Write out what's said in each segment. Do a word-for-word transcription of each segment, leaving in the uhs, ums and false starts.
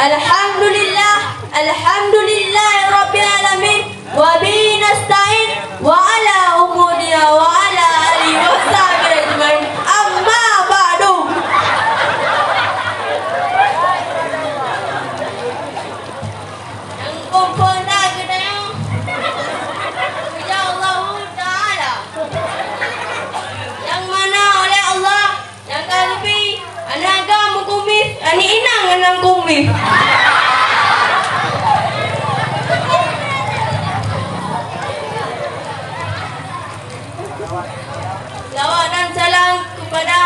Alhamdulillah, alhamdulillahirabbil alamin, wa bihi nasta'in, wa ala umurina wa ala alihi wa sahbihi ajmain. Amma ba'du. Nyang kumpol na geutanyoe, puja Allahu Taala, nyang mana oleh Allah nyang ka geubri aneuk agam meukumis, aneuk inong nyang kumis. Salawat dan salam kepada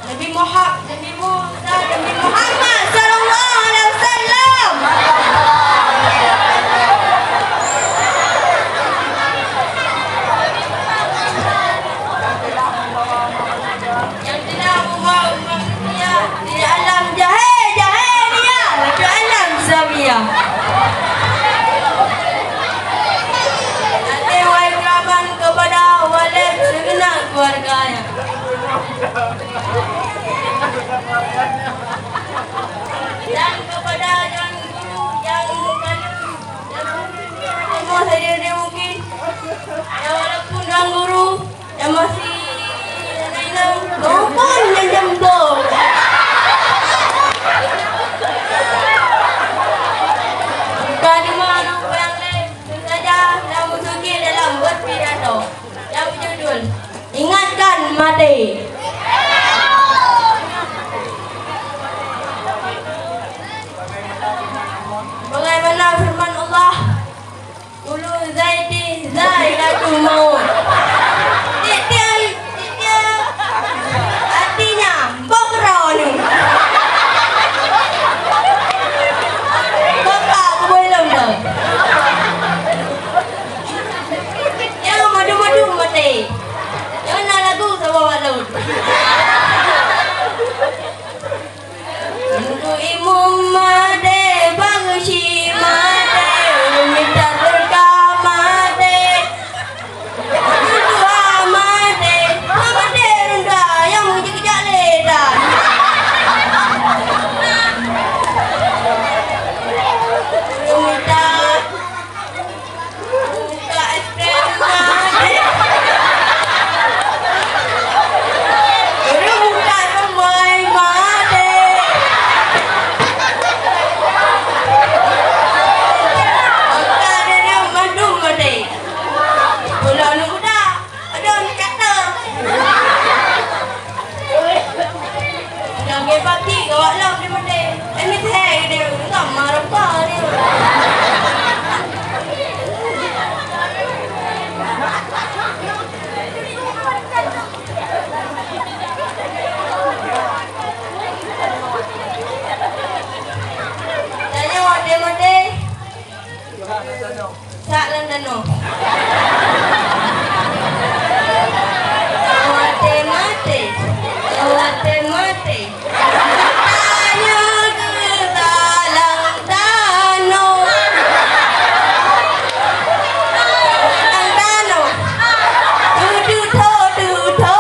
Nabi Muha-, Nabi Musa, Nabi Muhammad sallallahu alaihi wasallam. Nyang telah membawa umat mulia dari alam jahil, jahiliyah, menuju alam samiyah. Nanti wahai kerabat kepada walid segenap keluarganya. Dan kepada Tuan Guru yang mengandung, yang mungkin, yang walaupun Tuan Guru yang masih inong, maupun yang jembong. Bukan cuma anak orang lain, tentu saja dalam berpikir dalam berpidato. Nyang beujudul, Ingatkan Maté. Bagaimana firman Allah, "Kullu zaiti zaiqatul maut." Tiep-tiep, tiep-tiep, artinya, bok droeneuh. Bok ka kubu ilong tu. Nyang madum-madum maté. Nyang na lagu saboh bak lôn. Untuk imum maté, bangsi maté, mita berkah maté. Dua maté, dua maté rendah, nyang meujeuet-jeuet lé dan. Mita Buka es krim maté. Baru buka rumah maté. Buka dada mandum maté. Pulau ni budak. Aduh, ni kata. Nyang hebat cit gawak lom di Meunde. Eh, meuthèe di, entah marah ka di. Tanyoe di Meunde. Sak lam tanoh. Maté-maté. Maté-maté. Tanyoe geusa lam tanoh. Lam tanoh. Tutho, tutho.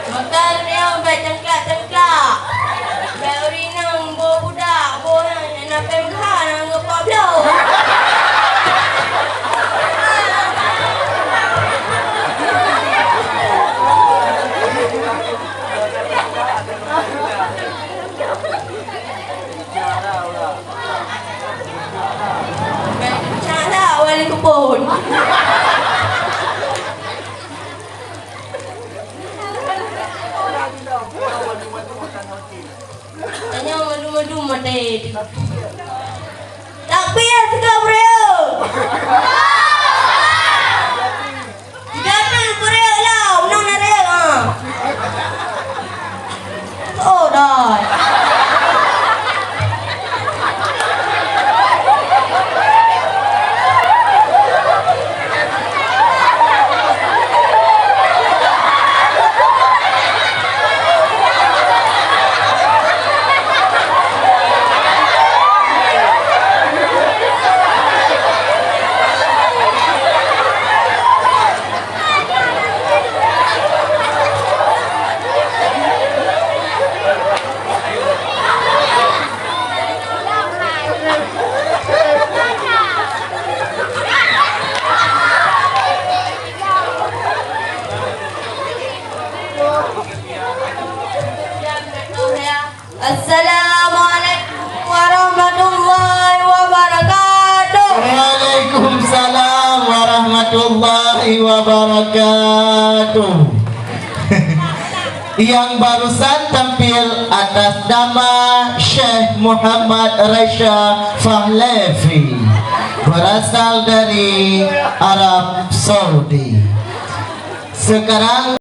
Maka nyoe bèk cangklak-cangklak. Bèk ureueng inong boh budak, boh nyan na P M K nyang geupabloe. Bèk cangklak wali keupon. Tanyoe mandum-mandum maté. Takbir sigoe beureueu. Sigoe beureueu lom, nang na reueu, ha. Oh, dai. Warahmatullahi wabarakatuh. Yang barusan tampil atas nama Syekh Muhammad Reza Pahlavi, berasal dari Arab Saudi. Sekarang